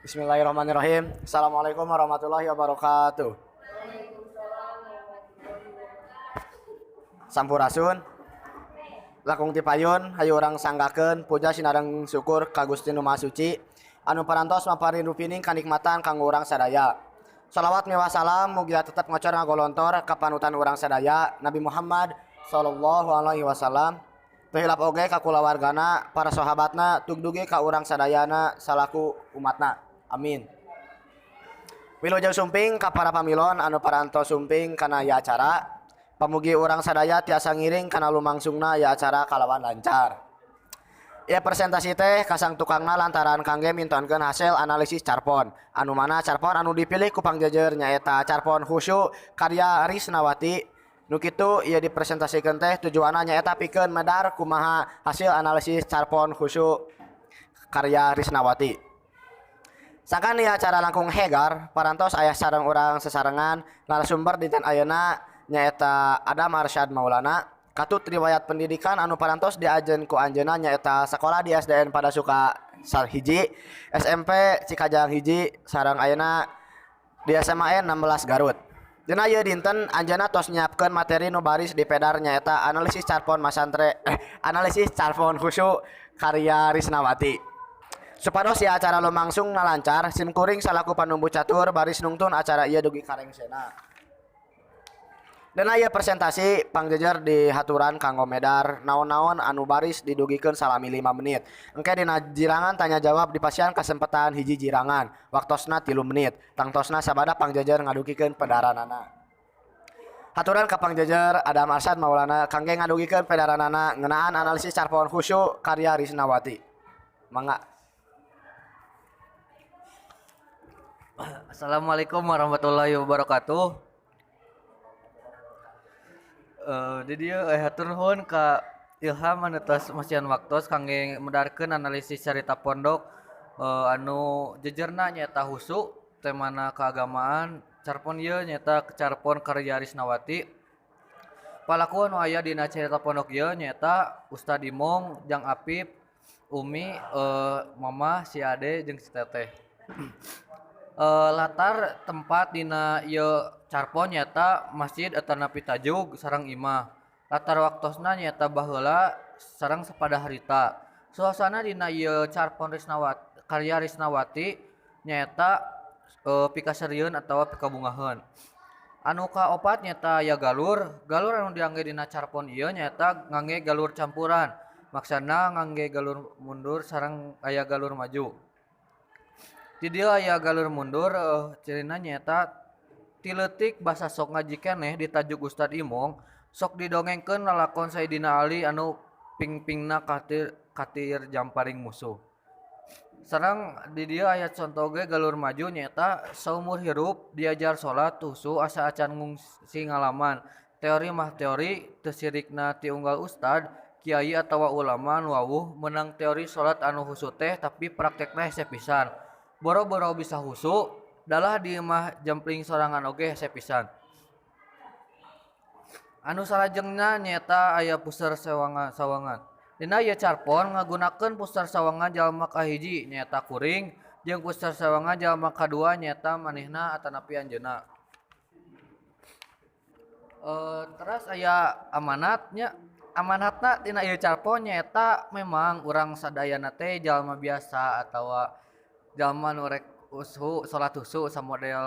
Bismillahirrahmanirrahim. Assalamualaikum warahmatullahi wabarakatuh. Sampurasun. Langkung ti payun hayu urang sanggakeun puja sinareng syukur ka Gusti Nu Maha Suci anu parantos maparin rupining kanikmatan kanggo urang sadaya. Shalawat miwah salam mugia tetep ngocor ngagolontor ka panutan urang sadaya Nabi Muhammad sallallahu alaihi wasallam. Teu hilap oge ka kulawargana, para sahabatna tug dugi ka urang sadayana salaku umatna. Amin. Wilujeng sumping ka para pamilon anu parantos sumping kana ieu acara. Pamugi urang sadaya tiasa ngiring kana lumangsungna ieu acara kalawan lancar. Ieu presentasi teh kasang tukangna lantaran kangge mintonkeun hasil analisis carpon. Anu mana carpon anu dipilih ku pangjejer nyaeta carpon Khusyu karya Risnawati. Nu kitu ieu dipresentasikeun teh tujuanna nyaeta pikeun medar kumaha hasil analisis carpon Khusyu karya Risnawati. Sangkan ieu acara langkung hegar, parantos aya sareng urang sasarengan narasumber dinten ayeuna nyaeta Adam Arsyad Maulana. Katut riwayat pendidikan anu parantos diajen ku anjeunna nyaeta sakola di SDN Padasuka 1, SMP Cikajang 1, sareng ayeuna di SMAN 16 Garut. Dina ieu dinten anjeunna tos nyiapkeun materi nu baris dipedar nyaeta analisis carpon masantre analisis carpon Khusyu karya Risnawati. Supados ieu acara lumangsungna lancar, sim kuring salaku panumbu catur baris nungtun acara ieu dugi ka rengsena. Dina ieu presentasi pangjejer dihaturan kanggo medar naon-naon anu baris didugikeun salami 5 menit. Engke dina jirangan tanya jawab dipasihan kasempetan hiji jirangan, waktosna 3 menit. Tangtosna sabada pangjejer ngadugikeun pedaranana. Haturan ka pangjejer Adam Arsyad Maulana kangge ngadugikeun pedaranana ngeunaan analisis carpon Khusyu karya Risnawati. Mangga. Assalamualaikum warahmatullahi wabarakatuh. Di dieu hatur nuhun ka Ilham anu tos masihan waktos kangge medarkeun analisis carita pondok anu jejerna nyaeta Khusyu, temana keagamaan, carpon ieu nyaeta carpon karya Risnawati. Palaku anu aya dina carita pondok ieu nyaeta Ustad Imong, Jang Apip, Umi, Mamah, si Ade jeung si Teteh. Latar tempat dina ieu carpon nyaeta masjid atanapi tajug sareng imah. Latar waktosna nyaeta baheula sareng sapada harita. Suasana dina ieu carpon Risnawati karya Risnawati nyaeta pikaseurieun atawa pikabungaheun. Anu kaopat nyaeta aya galur. Galur anu diangge dina carpon ieu nyaeta ngangge galur campuran. Maksana ngangge galur mundur sareng aya galur maju. Di dieu aya galur mundur cirina nyaeta ti leutik basa sok ngaji keneh di tajuk Ustad Imong sok didongengkeun lalakon Sayidina Ali anu pingpingna katir jamparing musuh. Sareng di dieu aya conto ge galur maju nyaeta saumur hirup diajar salat husu asa acan ngungsi ngalaman. Teori mah teori teu sirikna ti unggal ustad, kiai atawa ulama nu wawuh meunang teori salat anu husu teh tapi praktekna hese pisan. Boro-boro bisa husu, dalah di imah jempling sorangan oge hese pisan. Anu salajengna nyaeta aya puser sawangan. Dina ieu carpon ngagunakeun puser sawangan jalma kahiji nyaeta kuring jeung puser sawangan jalma kadua nyaeta manehna atanapi anjeunna. Teras aya amanat nya. Amanatna tina ieu carpon nyaeta memang urang sadayana teh jalma biasa atawa jalma nu rek husu salat husu samodel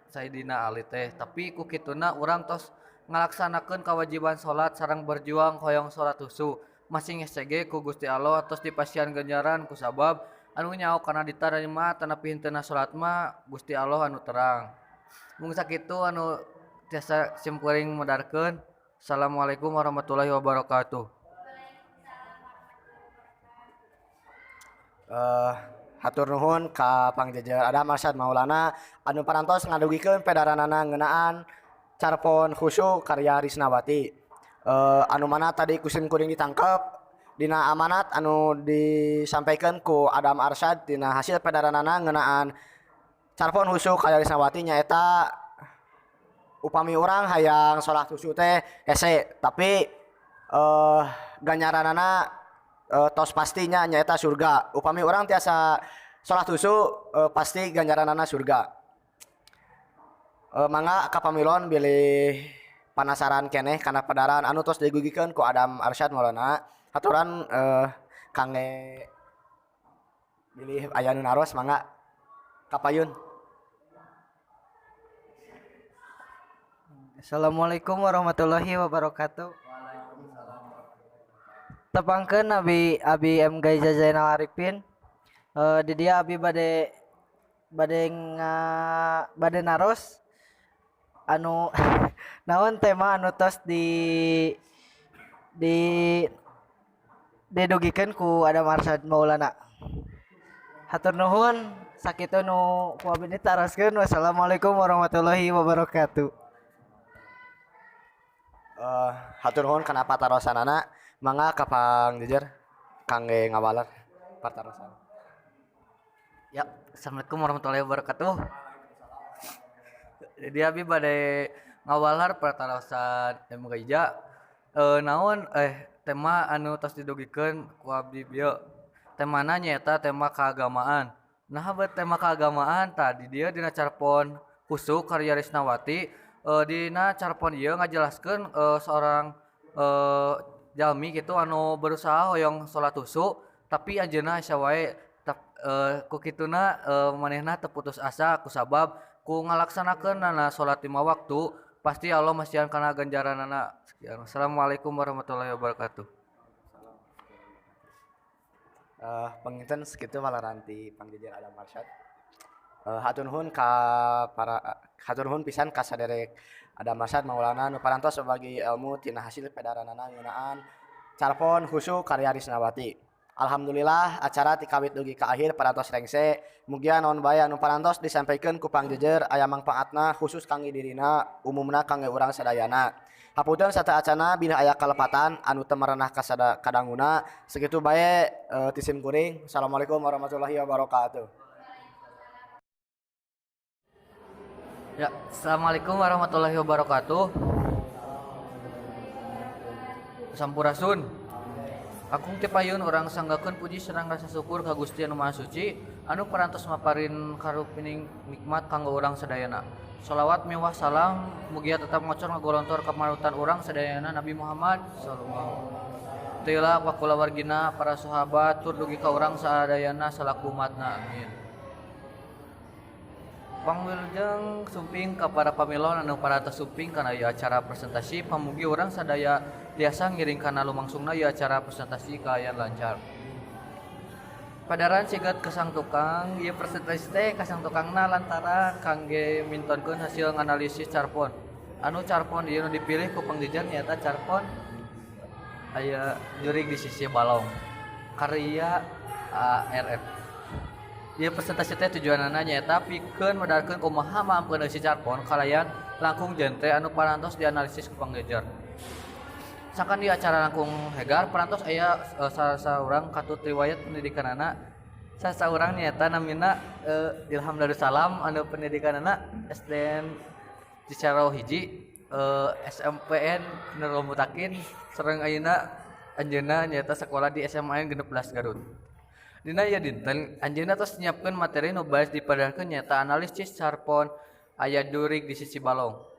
Sayidina Ali teh, tapi ku kituna urang tos ngalaksanakeun kawajiban salat sareng berjuang hoyong salat husu. Masing hese ge ku Gusti Allah tos dipasihan ganjaran kusabab anu nyaho kana ditarima atanapi henteu salat mah Gusti Allah anu terang. Mung sakitu anu tiasa sim kuring medarkeun. Assalamualaikum warahmatullahi wabarakatuh. Hatur nuhun ka pangjejer Adam Arsyad Maulana anu parantos ngadugikeun pedaranana ngeunaan carpon Khusyu karya Risnawati. Anu mana tadi ku sim kuring ditangkep dina amanat anu disampaikan ku Adam Arsyad dina hasil pedaranana ngeunaan carpon Khusyu karya Risnawati nyaeta upami urang hayang salat husu teh hese tapi ganjaranana tos pastinya nyaeta surga. Upami urang tiasa Salat husu pasti ganjaranana surga. Mangga ka pamilon bilih panasaran keneh kana pedaran anu tos digugikeun ku Adam Arsyad Maulana. Haturan kangge bilih aya nu naros mangga kapayun. Assalamualaikum warahmatullahi wabarakatuh. Tepangkeun abi abi M Gaiza Zainal Arifin. Di dia abi bade bade nga bade naros anu naon tema anu tos di didugikeun ku Adam Arsyad Maulana. Hatur nuhun sakitu nu ku abi ditaroskeun. Wassalamualaikum warahmatullahi wabarakatuh. Hatur nuhun kana patarosanana, mangga ka pangjejer kangge ngawaler patarosan. Ya, assalamualaikum warahmatullahi wabarakatuh. Jadi abi bade ngawaler patarosan M Gaija. Naon tema anu tos didugikeun ku abdi bieu. Temana nyaeta tema keagamaan. Nah, bet tema keagamaan tadi dia dina carpon Husu karya Risnawati. Dina carpon ieu ngajelaskeun seorang jalmi gitu anu berusaha hoyong salat husu tapi anjeunna asa wae ku kituna manehna teu putus asa kusabab ku ngalaksanakeunana salat 5 waktu pasti Allah masihan kana ganjaranana. Sekian. Wassalamualaikum warahmatullahi wabarakatuh. Panginten sakitu waleran ti pangjejer Adam Arsyad. Hatur nuhun ka para hatur nuhun pisan ka saderek Adam Arsyad Maulana nu parantos bagi ilmu tina hasil pedaranana ngeunaan carpon Husu karya Risnawati. Alhamdulillah acara ti kawit dugi ka akhir parantos rengse. Mugia naon bae anu parantos disampaikan ku pangjejer aya mangpaatna khusus kangge dirina, umumna kangge urang sadayana. Hapunten sateuacanna bilih aya kalepatan anu teu merenah ka kadanguna. Sakitu bae ti sim kuring. Assalamualaikum warahmatullahi wabarakatuh. Ya, assalamualaikum warahmatullahi wabarakatuh. Sampurasun. Akung ti payun urang sanggakeun puji sareng rasa syukur ka Gusti Anu Maha Suci anu parantos maparin karupining nikmat kanggo urang sadayana. Sholawat miwah salam mugia tetap ngocor ngagolontor ka panutan urang sadayana Nabi Muhammad sallallahu alaihi wasallam. Tila ka kulawargina para sahabat tur dugi ka urang sadayana salaku umatna, amin. Pangwilujeng sumping ka para pamilon anu parantos sumping kana ieu acara presentasi, pamugi urang sadaya tiasa ngiring kana lumangsungna ieu acara presentasi kaayaan lancar. Padaran sigat kesang tukang, ieu presentasi teh kasang tukangna lantaran kangge mintonkeun hasil nganalisis carpon. Anu carpon ieu nu dipilih ku pangjejer nyaeta carpon aya jurig di sisi balong karya ARF. Ieu presentasi teh tujuanana nyaeta pikeun medarkeun kumaha maamkeun eusi carpon kalayan langkung genre anu parantos dianalisis ku pangjejer. Sangkan di acara langkung hegar parantos aya salah saurang katut riwayat pendidikanana. Salah saurang nyaeta namina Ilham Darussalam anu pendidikanana SDN Cicaro hiji, SMPN Nurul Mutakin sareng ayeuna anjeunna nyaeta sekolah di SMAN 16 Garut. Dina ieu dinten anjeunna tos nyiapkeun materi nu baes dipadarkeun nyaeta analisis carpon aya jurig di sisi balong.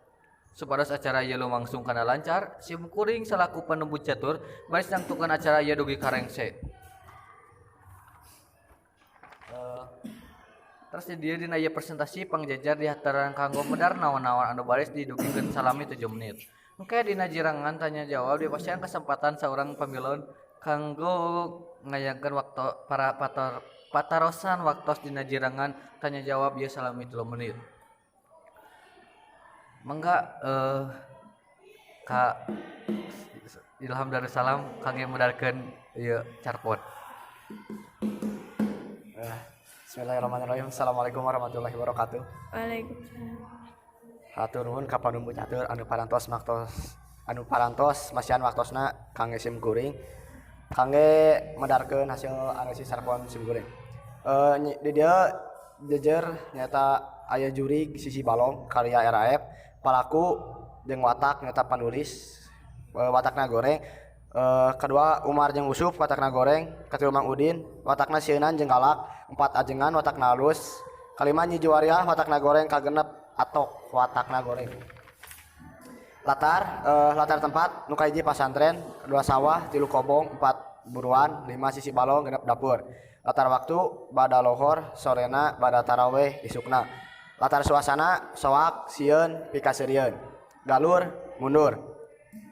Supados acara ieu lumangsung kana lancar, sim kuring salaku panembu catur baris nangtukeun acara ieu dugi ka rengse. Terus di dieu dina ieu presentasi pangjajar dihataran kanggo medar naon-naon anu baris didugikeun salami 7 menit. Engke dina jirangan tanya jawab dipasihan kesempatan saurang pamilon kanggo ngayangkeun waktu para patarosan waktos dina jirangan tanya jawab ieu salami 3 menit. Mangga ka Ilham Darussalam kangge medarkeun ieu carpon. Bismillahirrahmanirrahim. Assalamualaikum warahmatullahi wabarakatuh. Waalaikumsalam. Hatur nuhun ka panumbu catur anu parantos maktos anu parantos masihan waktosna kangge sim kuring kangge medarkeun hasil analisis carpon sim kuring. Di dieu jejer nyaeta aya jurig sisi balong karya RAF, palaku jeung watak nyaeta panulis, watakna goreng. Kedua Umar jeung Usuf watakna goreng. Katilu Mang Udin watakna sieunan jeung galak. Empat Ajengan watakna halus. Kalima Nyi Juwariah watakna goreng. Kagenep Atok watakna goreng. Latar latar tempat nu kahiji pasantren, dua sawah, tilu kobong, empat buruan, lima sisi balong, genep dapur. Latar waktu bada lohor sorena, bada taraweh isukna. Latar suasana soak, sieun, pikaseurieun. Galur mundur.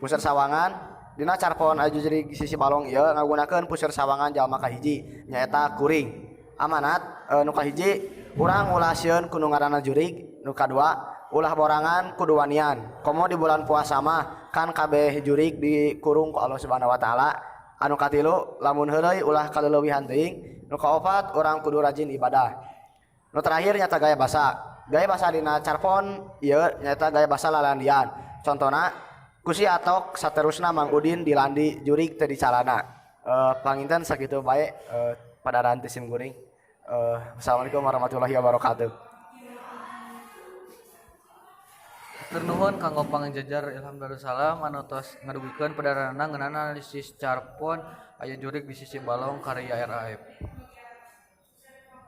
Puseur sawangan dina carpon aya jurig sisi balong ieu ngagunakeun puseur sawangan jalma kahiji nyaeta kuring. Amanat nu kahiji urang ulah sieun ku nu ngaranna jurig. Nu kadua ulah borangan kudu wanian. Komo di bulan puasa mah kan kabeh jurig dikurung ku Allah Subhanahu wa taala. Anu katilu lamun heureuy ulah kaleulewihan teuing. Nu kaopat urang kudu rajin ibadah. Nu terakhir nyata gaya basa. Gaya basa dina carpon ieu nyata gaya basa lalandian. Contona ku si Atok saterusna Mang Udin dilandi jurig teu dicalana. Panginten sakitu bae padaran ti sim kuring. Assalamualaikum warahmatullahi wabarakatuh. Hatur nuhun kanggo pangajajar Ilham Darussalam anu tos ngadugikeun padaranna ngeunaan analisis carpon aya jurig di sisi balong karya RAF.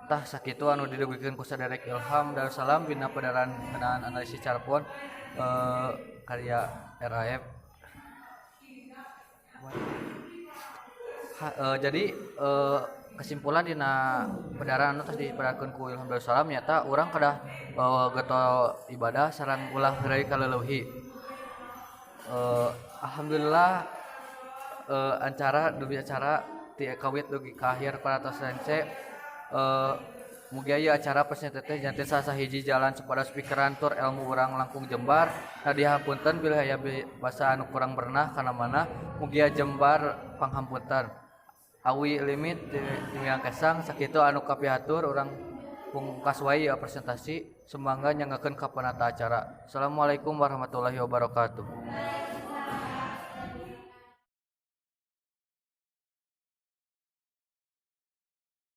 Tah sakitu anu didugikeun ku saderek Ilham Darussalam dina padaran ngeunaan analisis carpon karya RAF. Jadi kesimpulan dina padaran anu tos dipadarkeun ku Ilham Darussalam nyata urang kedah getol ibadah sareng ulah heureuy kaleleuhi. Alhamdulillah acara dugi acara ti kawit dugi ka akhir parantos rence. Mugi aya acara presentasi teh janten salah sahiji jalan supados pikiran tur ilmu urang langkung jembar. Dihapunten bilih aya basa anu kurang bernah kana mana, mugia jembar panghampunten. Awi limit di kesang sakitu anu kapihatur urang pungkas wae ieu presentasi. Sumangga nyanggakeun ka panata acara. Assalamualaikum warahmatullahi wabarakatuh.